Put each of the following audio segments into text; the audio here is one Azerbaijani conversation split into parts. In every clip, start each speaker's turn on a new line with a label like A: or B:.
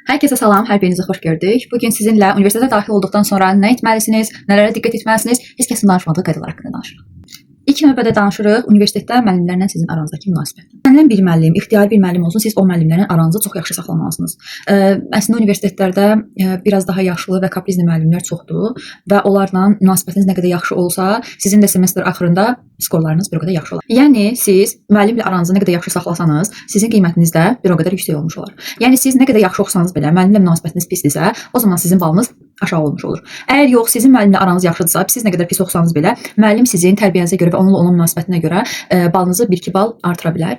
A: Herkese salam, hər birinizi xoş gördük. Bugün sizinlə universitetə daxil olduqdan sonra nə etməlisiniz, nələrə diqqət etməlisiniz, heç kəsin danışmadığı qaydalar haqqında danışırıq. İlk növbədə danışırıq universitetdə müəllimlərlə sizin aranızdakı münasibət. İstənilən bir müəllim, ixtiyari bir müəllim olsun, siz o müəllimlərin aranızı çox yaxşı saxlamalısınız. Əslində universitetlərdə biraz daha yaşlı və kaprizli müəllimlər çoxdur və onlarla münasibətiniz nə qədər yaxşı olsa, sizin də semestr axırında skorlarınız bir o qədər yaxşı olar. Yəni siz müəllimlə aranızı nə qədər yaxşı saxlasanız, sizin qiymətiniz də bir o qədər yüksək olmuş olar. Yəni siz nə qədər yaxşı oxusanız belə, müəllimlə münasibətiniz pisdirsə, o zaman sizin balınız aşağı olmuş olur. Əgər yox, sizin müəllimlə aranız yaxşıdırsa, siz nə qədər pis oxusanız belə, müəllim sizin tərbiyənizə görə və onunla olan münasibətinə görə balınızı 1-2 bal artıra bilər.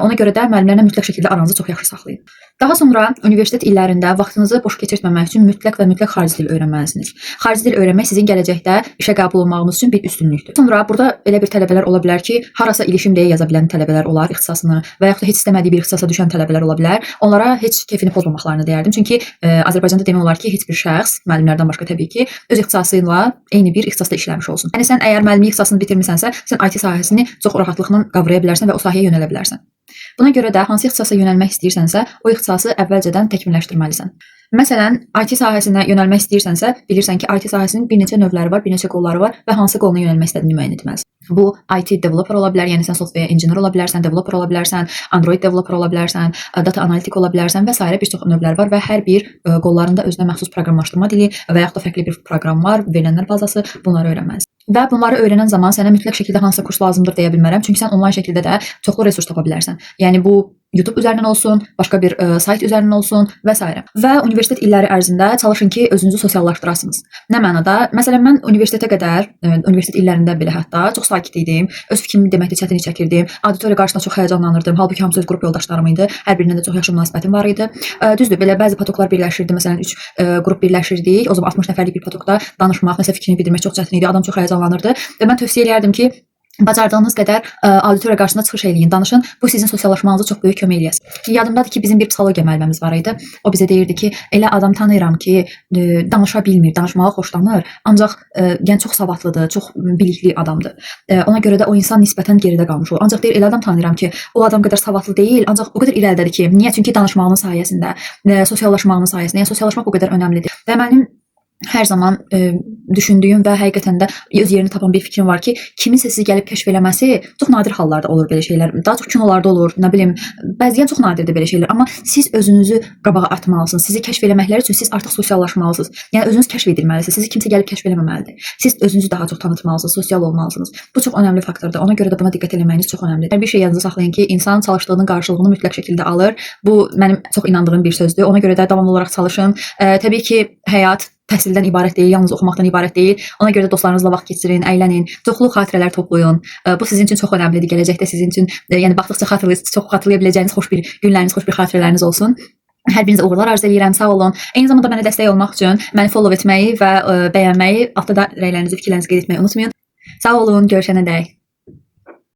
A: Ona görə də müəllimlərlə mütləq şəkildə aranızı çox yaxşı saxlayın. Daha sonra universitet illərində vaxtınızı boş keçirtməmək üçün mütləq və mütləq xarici dil öyrənməlisiniz. Xarici dil öyrənmək sizin gələcəkdə işə qəbul olmağınız üçün bir üstünlükdür. Sonra burada elə bir tələbələr ola bilər ki, harasa ilişim deyə yaza bilən tələbələr olar ixtisasını və yaxud da heç istəmədiyi bir ixtisasa düşən tələbələr ola bilər. Onlara heç kefini pozmamaqlarını deyərdim. Çünki Azərbaycanda demək olar ki, heç bir şəxs, müəllimlərdən başqa təbii ki, öz ixtisası ilə eyni bir ixtisasda işləmiş olsun. Yəni sən əgər müəllimlik ixtisasını bitirmisənsə, sən IT sahəsini çox rahatlıqla qavraya bilərsən və o sahəyə yönələ bilərsən. Buna görə də hansı ixtisasa yönəlmək istəyirsənsə, o ixtisası əvvəlcədən təkmilləşdirməlisən. Məsələn, IT sahəsinə yönəlmək istəyirsənsə, bilirsən ki, IT sahəsinin bir neçə növləri var, bir neçə qolları var və hansı qoluna yönəlmək istədiyini müəyyən etməlisən. Bu IT developer ola bilər, yəni sən software engineer ola bilərsən, developer ola bilərsən, Android developer ola bilərsən, data analitik ola bilərsən və sairə bir çox növlər var və hər bir qollarında özünə məxsus proqramlaşdırma dili və yaxud da fərqli bir proqram var, verilənlər bazası, bunları öyrənməlisən. Və bunları öyrənən zaman sənə mütləq şəkildə hansısa kurs lazımdır deyə bilmərəm. Çünki sən onlayn şəkildə də çoxlu resurs tapa bilərsən. Yəni bu YouTube üzərindən olsun, başqa bir sayt üzərindən olsun və sairə. Və universitet illəri ərzində çalışın ki, özünüzü sosiallaşdırasınız. Nə mənada? Məsələn, mən universitetə qədər, universitet illərində belə hətta çox sakit idim. Öz fikrimi deməkdə çətinlik çəkirdim. Auditoriya qarşısında çox həyəcanlanırdım. Halbuki hamısı öz qrup yoldaşlarım idi. Hər birindən də çox yaxşı münasibətim var idi. Düzdür, belə bəzi potoklar birləşirdi. Məsələn, 3 qrup birləşirdik. O zaman 60 nəfərlik bir potokda danışmaq, nəsə fikrini bildirmək çox çətin idi. Adam çox həyəcanlanırdı. Və mən tövsiyə eləyərdim ki, bacardığınız qədər auditoriya qarşısında çıxış eləyin, danışın. Bu sizin sosiallaşmağınıza çox böyük kömək eləyər. Yadımdadır ki, bizim bir psixologiya müəlliməmiz var idi. O bizə deyirdi ki, elə adam tanıyıram ki, danışa bilmir, danışmağı xoşlamır, ancaq yəni çox savadlıdır, çox bilikli adamdır. Ona görə də o insan nisbətən geridə qalmış olur. Ancaq deyir, elə adam tanıyıram ki, o adam qədər savadlı deyil, ancaq o qədər irəlidədir ki, niyə? Çünki danışmağının sayəsində, sosiallaşmağının sayəsində. Yəni sosiallaşmaq bu qədər önəmlidir. Və mənim hər zaman düşündüyüm və həqiqətən də öz yerini tapan bir fikrim var ki, kiminsə sizi gəlib kəşf eləməsi çox nadir hallarda olur belə şeylər. Daha çox kinolarda olur, nə bilim, bəzən çox nadirdir belə şeylər, amma siz özünüzü qabağa atmalısınız. Sizi kəşf eləməkləri üçün siz artıq sosiallaşmalısınız. Yəni özünüz kəşf edilməlisiniz. Sizi kimsə gəlib kəşf eləməməlidir. Siz özünüzü daha çox tanıtmalısınız, sosial olmalısınız. Bu çox önəmli faktordur. Ona görə də buna diqqət eləməyiniz çox önəmlidir. Bir şey yadınızda saxlayın ki, insan çalışdığının qarşılığını mütləq şəkildə alır. Bu mənim çox inandığım bir sözdür. Ona görə də davamlı olaraq çalışın. Təbii ki, həyat təhsildən ibarət deyil, yalnız oxumaqdan ibarət deyil. Ona görə də dostlarınızla vaxt keçirin, əylənin, çoxlu xatirələr toplayın. Bu sizin üçün çox önəmlidir. Gələcəkdə sizin üçün, yəni baxdıqca çox xatırlaya biləcəyiniz xoş bir günləriniz, xoş bir xatirələriniz olsun. Hər birinizə uğurlar arzu edirəm. Sağ olun. Eyni zamanda mənə dəstək olmaq üçün məni follow etməyi və bəyənməyi, altda da rəylərinizi, fikirlərinizi qeyd etməyi unutmayın. Sağ olun, görüşənədək.